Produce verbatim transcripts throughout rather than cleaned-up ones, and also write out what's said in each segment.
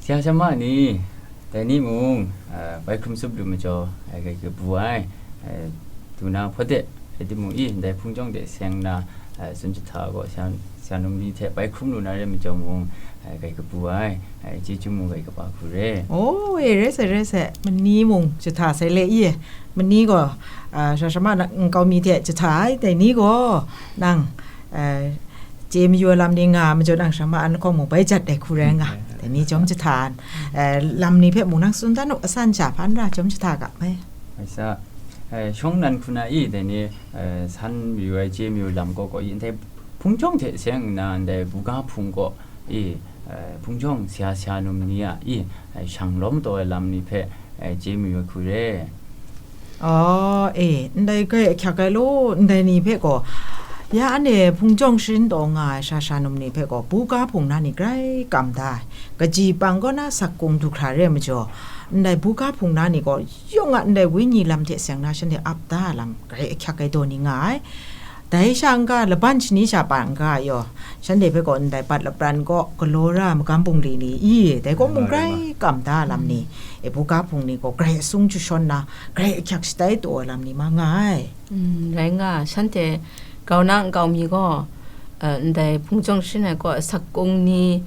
Sha sha ma ni, dai ni mung, a, bai hkrum tsup lu majaw, a, grai kabu ai, a, du na hpawt de, rai timung, i, ndai hpung jawng de seng na, a, tsun jahta gaw, sha, sha num ni hte bai hkrum lu na re majaw mung, a, grai kabu ai, a, chyeju mung grai kaba hku re. Oh, e, re sai, re sai, mani mung jahta sai le, i, mani gaw, a, sha sha ma na nkau mi hte jahta ai, dai ni gaw, nang, a, chye mayu ai lam ni nga majaw, nang sha ma an hkawng mung bai jat ai hku rai nga. Dai ni chyawm jahta, eh, lam ni hpe mung nang tsun dan u, asan sha hpan ra chyawm jahta ga mai. Mai sa, eh, shawng nan hku na i, dai ni, eh, san mayu ai chye mayu lam kaw kaw i, ndai hpung jawng hte seng nna, ndai buga hpung kaw i, eh, hpung jawng sha sha num ni a i, eh, shang lawm taw ai lam ni hpe, eh, chye mayu ai hku re. Aw, e, ndai grai ahkyak ai law, ndai ni hpe gaw, ya anhte hpung jawng sharin taw nga ai sha sha num ni hpe gaw, buga hpung na ni grai kam da ai. Kaji pang kaw na sakung du hkra re ai majaw, ndai buga hpung na ni gaw, yawng a ndai wenyi lam hte seng na shanhte ap da ai lam grai ahkyak ai daw ni nga ai. Dai sha n-ga, laban shani sha pa n-ga yaw, shanhte hpe gaw ndai bat lapran kaw galaw ra ai magam bungli ni i, dai kaw mung grai kam da lam ni, e, buga hpung ni gaw grai asung jashawn na, grai ahkyak shatai taw ai lam ni ma nga ai. Mm, rai nga, shanhte grau na nkau mi gaw, eh, ndai hpung jawng sharin ai kaw sakung ni,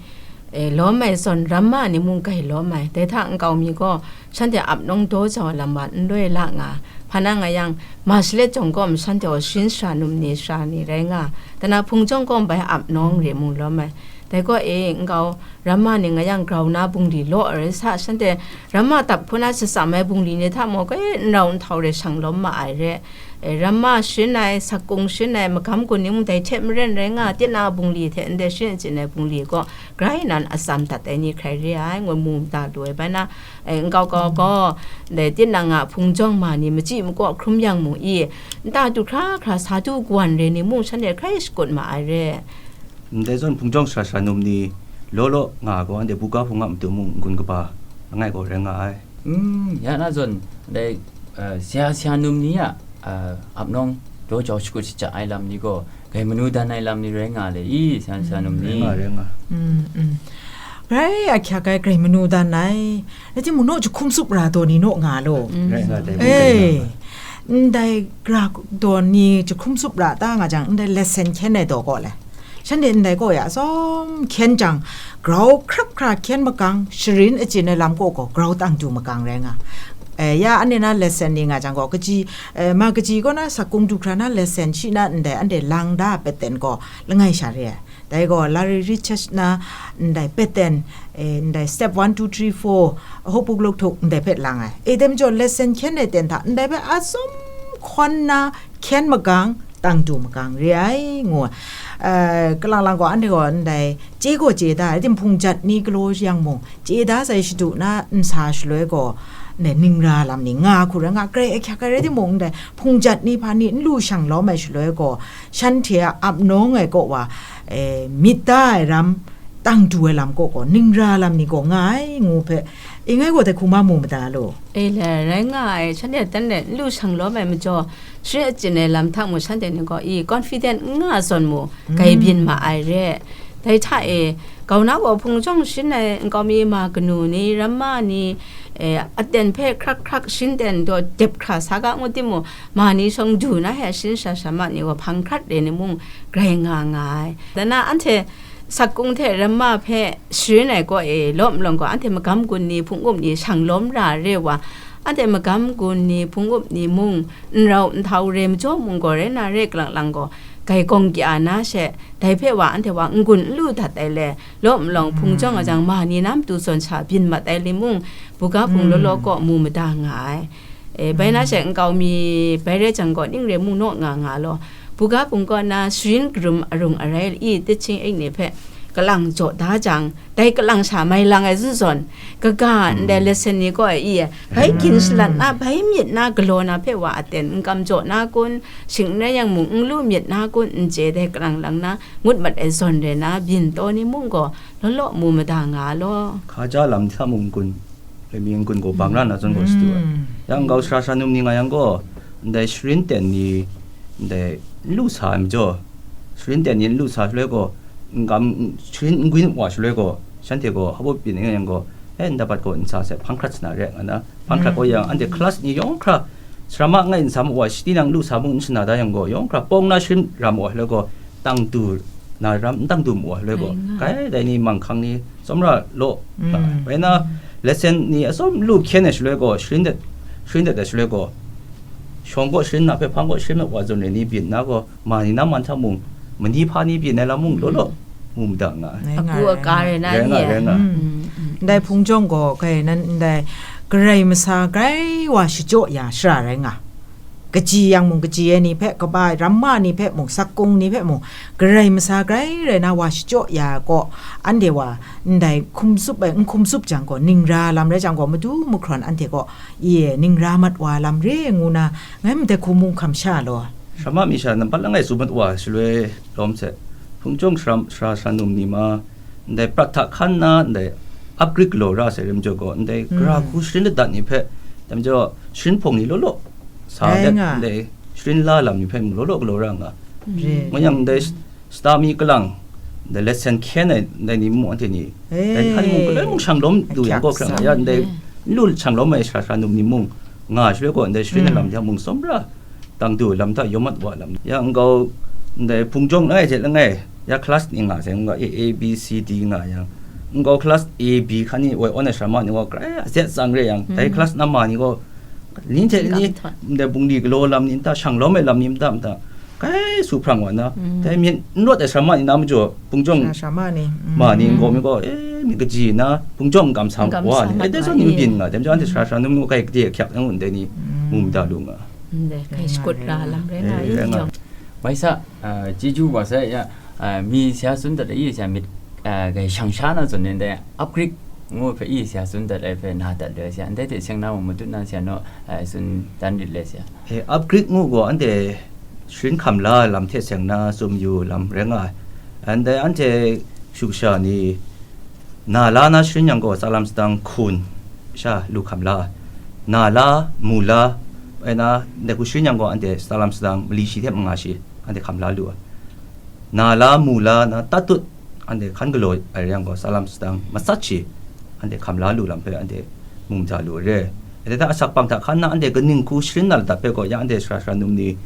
e, lawm ai zawn ramma ni mung grai lawm ai. Dai hta nkau mi gaw shanhte ap nawng daw jau ai lam wa n loi la nga. Hpa na nga yang, ma shalet jawng gaw shanhte gaw sharin sara num ni sara ni rai nga. Dai na hpung jawng gaw bai ap nawng re mung lawm ai. Dai gaw e, nkau ramma ni nga yang grau na bungli law ai rai sa, shanhte ramma dap hku na shatsam ai bungli ni hta mung grai n rau n htau re shang lawm ma ai re. E, ramma sharin ai, sakung sharin ai, magam gun ni mung dai hte maren rai nga, tinang a bungli hte ndai sharin achyin ai bungli gaw, grai nan atsam dat ai ni hkrai re ai, ngu mu mada lu ai bai na, e, nkau kau gaw, ndai tinang a hpung jawng ma ni machyi makaw hkrum yang mu i, nta du hkra hkra sa du kawan re ni mung shanhte hkrai shakut ma ai re. Ndai zawn hpung jawng sara sara num ni law law nga ai gaw, anhte buga hpung a matu mung n-gun kaba langai gaw rai nga ai. Mm, ya na zawn, ndai, eh, sha sha num ni a, eh, ap nawng daw jau shakut shaja ai lam ni gaw, grai manu dan ai lam ni rai nga le i, sha sha num ni. Rai nga, rai nga. Mm, mm. Grai ahkyak ai, grai manu dan ai. Rai timung, naw jahkum tsup ra daw ni naw nga law. Mm. Rai nga, dai mung rai nga. Eh, ndai gra daw ni jahkum tsup ra ta nga jang, ndai lesson hkyen ai daw gaw le. Shanhte ndai kaw ya atsawm hkyen jang, grau hkrap hkra hkyen makang, sharin achyin ai lam kaw gaw grau tang du makang rai nga. Eh, ya anhte na lesson ni nga jang gaw, kaji, eh, ma kaji kaw na sakung du hkra na lesson shi na ndai anhte lang da ai pattern gaw langai sha re ai. Dai gaw Larry Richards na ndai pattern, eh, ndai step one, two, three, four, hkawk buk luk htuk ndai hpe lang ai. E, dai majaw lesson hkyen ai ten hta ndai hpe atsawm hkawn na, hkyen magang, tang du magang re ai, ngu ai. Eh, kalang lang gaw, anhte gaw ndai chye gaw chye da ai, rai timung hpung jat ni galaw yang mung, chye da sai shadu na nsa shaloi gaw, ndai ningra lam ni nga hku rai nga, grai ahkyak ai rai timung, ndai hpung jat ni hpa ni n lu shang lawm ai shaloi gaw, shanhte a ap nawng ai kaw wa, eh, myit da ai ram, tang du ai lam kaw gaw, ningra lam ni gaw nga ai, ngu hpe, e ngai gaw dai hku ma mu mada law. E le, rai nga ai, shanhte dan le n lu shang lawm ai majaw, sharin achyin ai lam hta mung shanhte ni gaw, i, confident n nga ai zawn mung, grai byin ma ai re. Dai hta e, grau na gaw hpung jawng sharin ai nkau mi ma kanu ni, ramma ni, e, aten hpe hkrak hkrak shin ten daw dep hkra sa ga ngu timung, ma ni shawng du na he sharin sha sha ma ni gaw hpang hkrat re ni mung grai nga nga ai. Dan na anhte sakung hte ramma hpe sharin ai kaw e, lawm lawng gaw, anhte magam gun ni, hpung up ni, shang lawm ra re wa, anhte magam gun ni, hpung up ni mung, n rau n htau re majaw mung gaw rai na, re kalang lang gaw, grai gawng kya na she, dai hpe wa, anhte wa n-gun n lu dat ai le, lawm lawng hpung jawng a jang, ma ni na matu zawn sha byin mat ai le mung, buga hpung law law kaw mu mada nga ai. E, bai na she nkau mi bai rai jang gaw, ning re mu naw nga nga law. Buga hpung kaw na sharin karum arung arai i, teching aid ni hpe kalang jaw da jang, dai kalang sha mai lang ai zawn zawn, kaga ndai lesson ni kaw e i, bai gin shalat na, bai myit na, galaw na hpe wa aten n kam jaw na kun, shing n rai yang mung n lu myit na kun, n chye dai kalang lang na, ngut mat ai zawn re na, byin taw ni mung gaw, law law mu mada nga law. Hkaja lam hta mung n-gun, Laimi n-gun gaw bang ra na zawn gaw shadu ai. Mm. Ya nkau sara sara num ni nga yang gaw, ndai sharin ten ni, ndai n lu sa ai majaw, sharin ten ni n lu sa shaloi gaw, n kam, sharin n-gun wa shaloi gaw, shanhte gaw hpa byin nga yang gaw, E, ndapat gaw nsa se hpang hkrat sana re nga na, hpang hkrat gaw yang, anhte class ni yawng hkra, sarama ngai nsa mu wa, shiti nang lu sa mu n sana da yang gaw, yawng hkra pawng na sharin ra mu wa, le gaw, tang du na ram, n tang du mu wa, le gaw, rai nga, kai dai ni manghkang ni tsawmra law, mm, bai na, lesson ni atsawm lu hkyen ai shaloi gaw, sharin dat, sharin dat ai shaloi gaw, shawng gaw sharin na hpe, hpang gaw sharin na wa zawn re ni byin na gaw, ma ni na man hta mung, mani hpa ni byin ai lam mung law law, mu mada nga ai. Rai nga, aku rai aka nga, rai na rai nga, ye. Rai nga. Mm. Mm, mm. Ndai hpung jawng gaw, kai nan ndai, Karai masa grai wa shachyaw ya shara rai nga. Kaji yang mung, kaji ai ni hpe, kaba ai ramma ni hpe mung, sakung ni hpe mung, Karai masa grai rai na wa shachyaw ya ai kaw, anhte wa ndai hkum tsup ai, n hkum tsup jang gaw, ning ra lam rai jang gaw, madu mahkrawn anhte gaw, ye, ning ra mat wa lam re ngu na, ngai made hku mung hkam sha law. Sharama mi sha nampat langai tsup mat wa shaloi lawm hte, hpung jawng sara, sara sara num ni ma, ndai prat hta hkan na, ndai upgrade galaw ra sai rim jaw gaw, ndai, mm, gara hku sharin ladat ni hpe, dai majaw, sharin hpawng ni law law sa, rai let, nga, ndai sharin la lam ni hpe mung law law galaw ra nga. Re. Ngu yang, ndai star mi kalang, ndai lesson hkyen ai, ndai ni mung anhte ni, eh, dai hkan mung galoi mung shang lawm du yang gaw, ahkyak hkrang sa ya, ndai, eh, n lu shang lawm ai sara sara num ni mung nga shaloi gaw, ndai sharin, mm, lam hta mung tsawmra, tang du lam hta yawm mat wa lam. Ya nkau, ndai hpung jawng langai hte langai, ya class ni nga sai, nkau A, A, B, C, D nga yang, nkau class A, B hkan ni woi awn ai sharama ni gaw, grai azet tsang re yang, dai, mm, class nama ni gaw, ni hte ni, ndai bungli galaw lam ni nta, shang lawm ai lam ni nta, nta, kai su hprang wa na, mm, dai myen n rawt ai sharama ni na majaw, hpung jawng sara sharama ni, mm, ma ni, mm, nkau mi gaw, e, myit kaji na, hpung jawng n kam sa, n kam wa sa ni, mat ai dai zawn ni, ye, byin nga, dai majaw anhte, mm, sara sara num ni gaw kai gade ahkyak ngu ndai ni, mm, mu mada lu nga. Ndai, kai shakut ra lam rai nga, eh, rai nga. Bai sa, ah, chyeju wa sai ya, ah, mi sha tsun dat ai, i sha myit, ah, kai shang sha na zawn ni ndai upgrade ngu hpe i sha tsun dat ai hpe na dat le sha, ndai hte seng na mung matut na sha naw, ah, tsun dan lit le sha. Eh, upgrade ngu gaw anhte sharin hkam la lam hte seng na tsun yu lam rai nga ai. Ndai anhte shu sha ni, na la na sharin yang gaw, tsalam sadang hkun sha lu hkam la, na la, mu la, bai na, ndai hku sharin yang gaw, anhte tsalam sadang mali shi hte manga shi, anhte hkam la lu ai. Na la, mu la, na tatut, anhte hkan galaw ai yang gaw, tsalam sadang matsat shi, anhte hkam la lu lam hpe, anhte mu mada lu ai re. Dai hta asak pang hta hkan na, anhte kaning hku sharin na ladat hpe gaw, ya anhte sara sara num ni,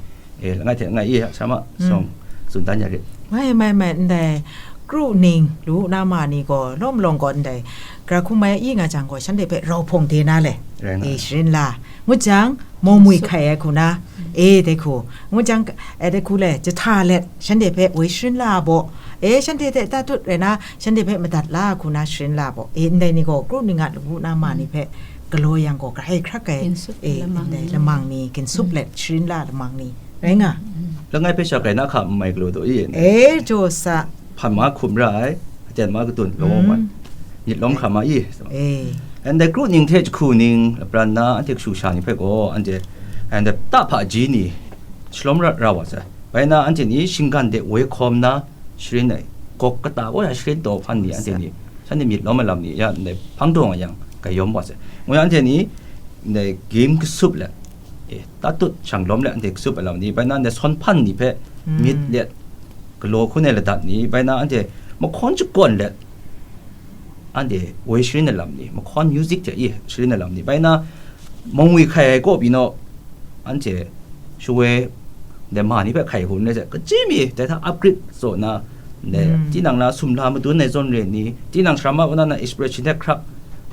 e, langai hte langai i, sharama, mm, shawng tsun dan ya rit. Mai, mai, mai, ndai, kru ning, lu na ma ni gaw, lawm lawng gaw ndai, gara hku mai i nga jang gaw, shanhte hpe rau hpawng de na le, rai nga, e, sharin la, ngut jang, mawmwi hkai ai hku na, e, dai hku, ngut jang, e, dai hku le, jahta let, shanhte hpe woi sharin la baw, e, shanhte hte tatut rai na, shanhte hpe madat la hku na sharin la baw, e, ndai ni gaw, kru ning a lawu na ma ni hpe, galaw yang gaw, grai hkrak ai, ginsup, e, lamang ndai ni, lamang ni, ginsup, mm, let, sharin la lamang ni, rai nga. Mm. Langai hpe sha grai na hka n mai galaw daw i, e, jaw sa. Hpan ma hkum ra ai, aten ma kadun lawm ai, mm, myit lawm hkra ma i. E. Ndai kru ning hte jahku ning lapran na anhte kashu sha ni hpe gaw, anhte, ndai tahpa ji ni shalawm ra, ra wa sai. Bai na anhte ni shinggan de woi hkawm na, sharin ai, gawk kata gaw ya sharin taw hpan ni, anhte ni, shanhte myit lawm ai lam ni, ya ndai hpang dawng ai yang, gayawm wa sai. Ngu yang anhte ni, ndai game kasup let, e, tatut shang lawm let anhte kasup ai lam ni, bai na ndai sawn hpan ni hpe, mm, myit let, galaw hkun ai ladat ni, bai na anhte mahkawn shakawn let, anhte woi sharin ai lam ni, mahkawn music hte i sharin ai lam ni, bai na mawngwi hkai ai kaw pyi naw, anhte shawoi, ndai ma ni hpe hkai hkun ai hte, kachyi mi dai hta upgrade tsaw na, ndai, mm, tinang na sumla madun ai zawn re ni, tinang sharama kaw na na expression hte hkrak,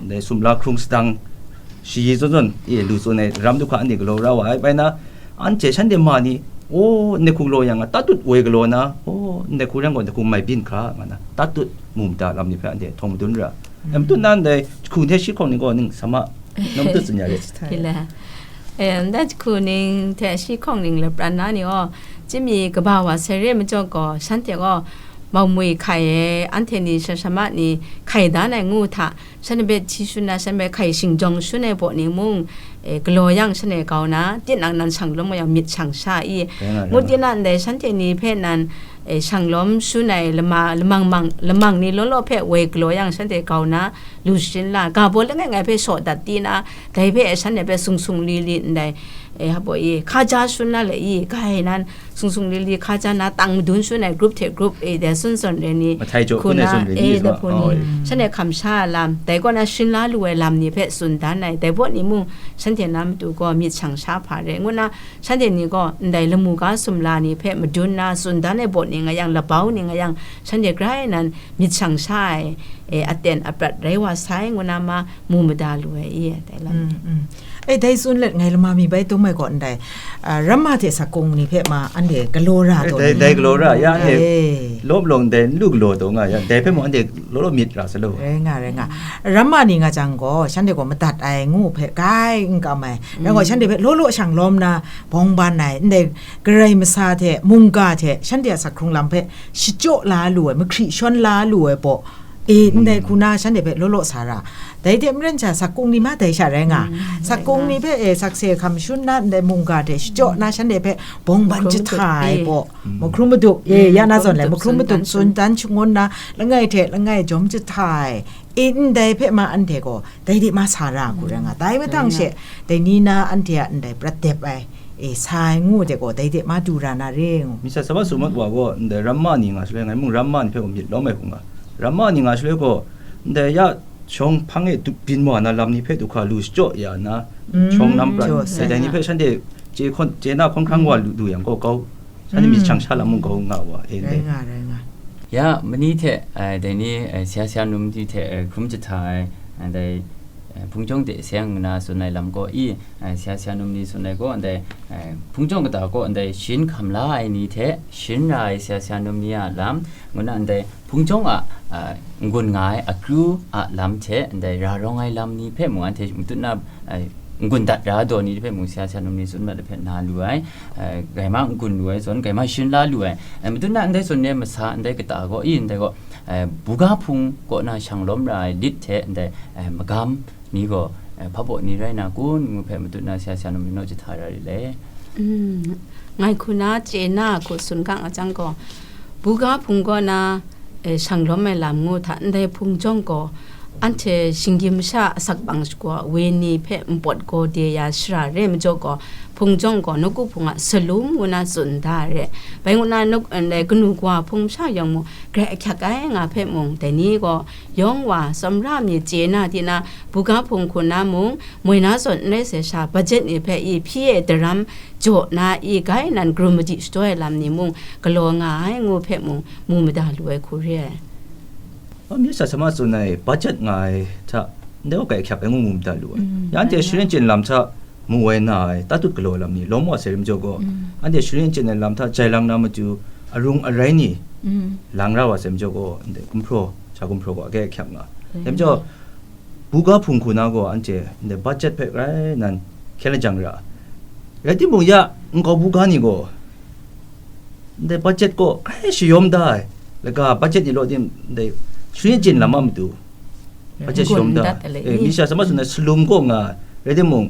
ndai sumla hkrung sadang, shayi zawn zawn, e, lu tsun ai ram du hkra anhte galaw ra wa ai, bai na, anhte shanhte ma ni, o, ndai hku galaw yang a, tatut woi galaw na, o, ndai hku rai gaw, ndai hku mai byin hkra, nga na, tatut mu mada lam ni hpe anhte htawng madun ra. Mm. E, matut na ndai jahku hte shi hkawng ni gaw ning sa ma, na matut tsun ya rit. Hkila. E, ndai jahku ning hte shi hkawng ning lapran na ni gaw, chyinmi kaba wa sai re majaw gaw, shanhte gaw, mawmwi hkai e, anhte ni sha sha ma ni hkai dan ai ngu hta, shanhte hpe hti shun na, shanhte hpe hkai shingjawng shun ai baw ni mung, e, galaw yang shanhte kau na, tinang nan shang lawm yang myit shang sha i, rai nga, rai nga, ngut tinang ndai shanhte ni hpe nan, e, shanglawm shun ai lama, lamang mang, lamang ni law law hpe woi galaw yang, shanhte grau na lu sharin la, ga baw langai ngai hpe shaw dat ti na, dai hpe shanhte hpe sung sung li li ndai, e, hpa baw i, hka ja shun na le i, ga e nan, sung sung li li hka ja na tang madun shun ai group hte group, e, dai sun zawn re ni, Mahtai jaw hku hkun ai na, zawn re ni e, swa? Dai hpun Oh, ni, e. Shanhte hkam sha ai lam, dai kaw na sharin la lu ai lam ni hpe tsun dan ai, dai baw ni mung, shanhte na matu gaw myit shang sha hpa re, ngu na, shanhte ni gaw ndai lamu ga sumla ni hpe madun na tsun dan ai baw ni nga yang, labau ni nga yang, shanhte grai nan myit shang sha ai, e, aten aprat rai wa sai, ngu na ma mu mada lu ai, i, dai lam. Mm, mm. E, dai tsun let ngai lama mi bai tum ai gaw ndai, a, ramma hte sakung ni hpe ma anhte galaw ra E, taw dai, ni. Dai galaw ra, ya, anhte Eh. lawm lawng dai n lu galaw taw nga, ya, dai hpe mung anhte law law myit ra sa law. Rai nga, rai nga. Ramma ni nga jang gaw, shanhte gaw madat ai ngu hpe grai n kam ai. Rai gaw, Mm. shanhte hpe law law shang lawm na bawng ban ai, ndai garai masa hte, mungga hte, shanhte a sakhkrung lam hpe shachyaw la lu ai, mahkri shawn la lu ai baw, e, ndai Mm. hku na shanhte hpe law law sa ra. Dai hte maren sha, sakung ni ma dai sha rai nga. Mm, Sakung rai nga. ni hpe, e, sakse hkam shun na, ndai mungga hte shachyaw na shanhte hpe bawng ban Mahkrum jahta madup, ai e. baw. Mm. Mahkrum madup, e, Mm, ya na mahkrum zawn le, madup mahkrum sun madup tan sun shun. tan shangun na, langai hte langai jawm jahta ai. E, ndai hpe ma anhte gaw, dai de ma sa ra hku rai nga. Mm, Dai mahtang rai nga. she, dai ni na anhte a ndai prat dep ai, e, sa ai ngu de gaw, dai de ma du ra na re ngu. Mister Sama Sumat wa gaw, ndai ramma ni nga shaloi, ngai mung ramma ni hpe gaw myit lawm ai hku nga. Ramma ni nga shaloi gaw, ndai ya shawng hpang e du-, byin wa na lam ni hpe du hkra lu shachyaw ya na, Mm, shawng nam prat, jaw sai. Dai ni hpe shanhte chye hkawn, chye na hkawn hkrang wa lu du yang gaw, kau, shanhte myit Mm. shang sha lam mung kau nga wa, e, Rai ndai. nga, rai nga. Ya, mani hte, eh, dai ni, eh, sha sha num ni hte, eh, hkrum jahta ai, eh, dai, eh, hpung chyawm de seng nna tsun ai lam gaw i, eh, sha sha num ni tsun ai gaw, ndai, eh, hpung chyawm kata gaw, ndai sharin hkam la ai ni hte, sharin ra ai sha sha num ni a lam, ngu na ndai hpung chyawm a, ah, n-gun nga ai akyu a lam hte, ndai ra rawng ai lam ni hpe mung anhte matut na, eh, n-gun dat ra daw ni hpe mung sha sha num ni tsun mat ai hpe na lu ai, eh, grai ma n-gun lu ai zawn, grai ma sharin la lu ai. Eh, matut na ndai zawn ni masa, ndai kata gaw, i, ndai gaw, eh, buga hpung kaw na shang lawm ra ai lit hte ndai, eh, magam ni gaw, eh, hpa baw ni rai na kun ngu hpe matut na sha sha num ni naw jahta ra ri le. Mm, ngai hku na chye na hku tsun ga nga jang gaw, buga hpung kaw na, eh, shang lawm ai lam ngu hta ndai hpung jawng gaw, anhte shinggyim masha asak bang shakwa wenyi hpe npawt gaw de ya shara re majaw gaw, hpung jawng gaw nawku hpung a salum ngu na tsun da ai re. Bai ngu na nawk-, ndai kanu kawa hpung masha yawng mung, grai ahkyak ai nga hpe mung, dai ni gaw yawng wa tsawmra mi chye na di na, buga hpung hku na mung, moi na zawn n rai sai sha, budget ni hpe i hpyi e daram jaw na i, grai nan karum madi shadaw ai lam ni mung galaw nga ai ngu hpe mung mu mada lu ai hku re ai. A, Mister Sama tsun ai, budget nga ai hta, ndai wa grai ahkyak ai ngu mu mada lu ai. Mm, Ya anhte rai nga. sharin chyen lam hta mu ai na ai, tatut galaw ai lam ni lawm wa sai rim jaw gaw, Mm. anhte sharin chyen ai lam hta jai lang na matu, arung arai ni Mm. lang ra wa sai rim jaw gaw, ndai gumhpraw, sha gumhpraw gaw grai ahkyak nga. Rai Dai majaw, nga. buga hpung hku na gaw anhte ndai budget hpe grai nan hkyen lajang ra. Rai timung ya, nkau buga ni gaw, ndai budget gaw grai shayawm da ai, laga budget ni law tim, ndai sharin chyen lam a matu, budget N-gun shayawm da. n dat ai le Eh, i. Mister Sama tsun ai salum kaw nga, rai timung,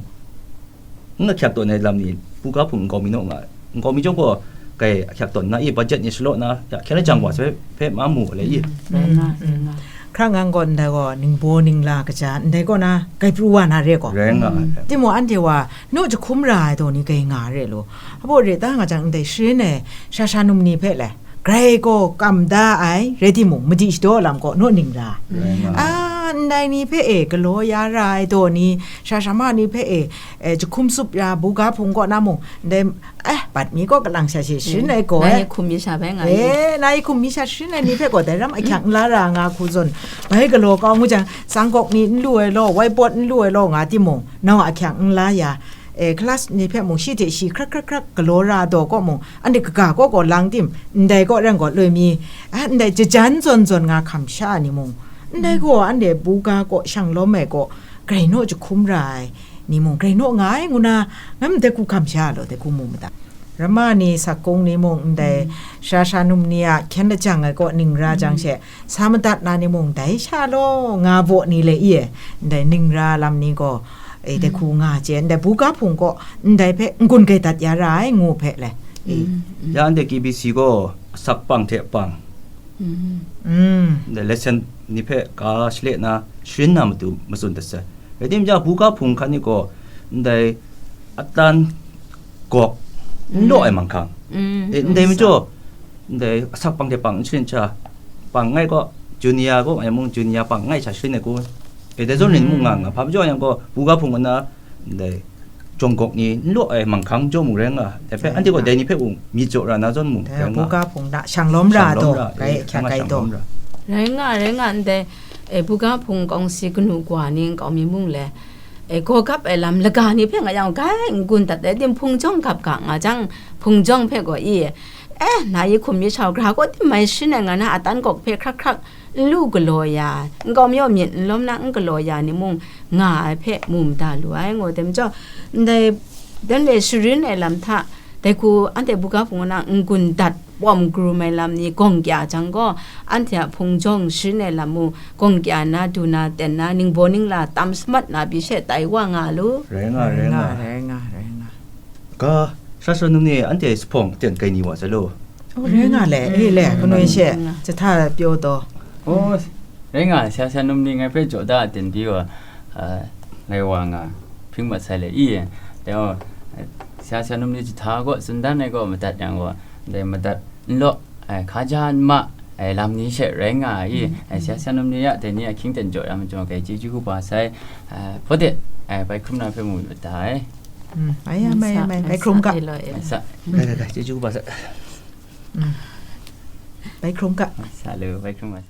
n ahkyak tawn ai lam ni, buga hpung nkau mi naw nga, nkau mi chyawm gaw, grai ahkyak tawn na i, budget ni shalaw na, ya, hkyen lajang wa sai hpe ma mu ai le i. Mm, rai nga, rai nga. Hkra ngang gaw ndai gaw, ningbaw ningla kaja, ndai kaw na, grai pru wa na re gaw. Rai nga. Mm. Timung anhte wa, naw jahkum ra ai daw ni grai nga re law. Hpa baw re ta nga jang ndai sharin ai, sha sha num ni hpe le, grai gaw kam da ai, rai timung, madi shadaw lam gaw naw ning ra. Rai nga. A, ndai ni hpe e, galaw ya ra ai daw ni, sha sha ma ni hpe e, e, jahkum tsup ya, buga hpung kaw na mung, ndai, eh, bat mi kaw kalang sha she sharin ai gaw, na e. Ye hkum mi sha bai nga ye. Eh, na ye hkum mi sha sharin ai ni hpe gaw, dai ram ahkyak n la ra nga hku zawn, bai galaw kau ngu jang, tsangkawk ni n lu ai law, whiteboard n lu ai law nga timung, nau ahkyak n la ya, e, class ni hpe mung shi hte shi hkrak hkrak hkrak galaw ra daw kaw mung, anhte kaga kaw gaw lang tim, ndai kaw ren gaw loi mi, a, ndai jajan zawn zawn nga hkam sha ni mung, ndai gaw anhte buga kaw shang lawm ai kaw, grai naw jahkum ra ai ni mung, grai naw nga ai ngu na, ngam dai hku hkam sha law, dai hku mu mada. Rama ni, sakung ni mung ndai, sha sha num ni a hkyen lajang ai kaw ning ra jang she, sa madat na ni mung dai sha law, nga baw ni le i e, ndai ning ra lam ni gaw, e, dai hku nga chye, ndai buga hpung kaw, ndai hpe n-gun gaidat ya ra ai ngu hpe le. E. Mm, mm. Ya anhte K B C gaw, Asak pang hte pang. Mm. Ndai lesson ni hpe ka shale na, sharin na matu matsun dat sai. Rai timung, buga hpung hkan ni gaw, ndai atan gawk n law ai manghkang. Mm. Eh, ndai majaw, ndai asak pang hte pang n sharin sha, pang nngai gaw, junior gaw, ngai mung junior pang nngai sha sharin ai kun. Eh, dai zawn rin mung nga nga. Hpa majaw yang gaw, buga hpung na, ndai jawng gawk ni n law ai manghkang jaw mung rai nga. Dai hpe, anhte gaw dai ni hpe mung myit jaw ra na zawn mung rai nga. Buga hpung na shang lawm ra, shang lawm ra, rai, eh, hkyak nga kai shang taw. Lawm ra. Rai nga, rai nga, ndai, eh, buga hpung kawng si kanu kawa ni nkau mi mung le, eh, gaw gap ai lam laga ni hpe nga yang, gai n-gun dat ai, tim hpung jawng gap ga nga jang, hpung jawng hpe gaw i, eh, na yi hkum mi shau gra gaw tim mai sharin ai nga na, atan gawk hpe hkrak hkrak n lu galaw ya, nkau mi myit n lawm na n galaw ya ni mung nga ai hpe mu mada lu ai, ngu dai majaw, ndai dan le sharin ai lam hta, dai hku anhte buga hpung na n-gun dat pawm krum ai lam ni gawng kya jang gaw, anhte a hpung jawng sharin ai lam mung gawng kya na, du na, ten na, ningbaw ningla tam samat na pyi she tai wa nga lu. Rai nga, rai nga. Rai nga, rai nga. Ga, sha sha num ni anhte sahpawng aten kai ni wa sai law. Oh, rai nga le, eh le, mm, kanoi she, mm, jahta pyaw taw. Oh, rai nga, sha sha num ni ngai hpe jaw da aten pyi wa, ah, ngai wa nga, hpring mat sai le, i, dai gaw, sha sha num ni jahta gaw, tsun dan ai gaw, madat yang gaw, dai madat n law, ai, hkaja n ma, ai, lam ni she rai nga ai, mm, ai, sha sha num ni a, dai ni a hkying ten jaw ya majaw, kai chyeju kaba sai, ai, hpaw de, ai, bai hkrum na hpe mu yu da ai. Mm, mai ya, mai ya, mai, bai hkrum ga. Mai sa. Kai, kai, kai, chyeju kaba sai. Mm. Bai hkrum ga. Mai sa lu, bai hkrum ga.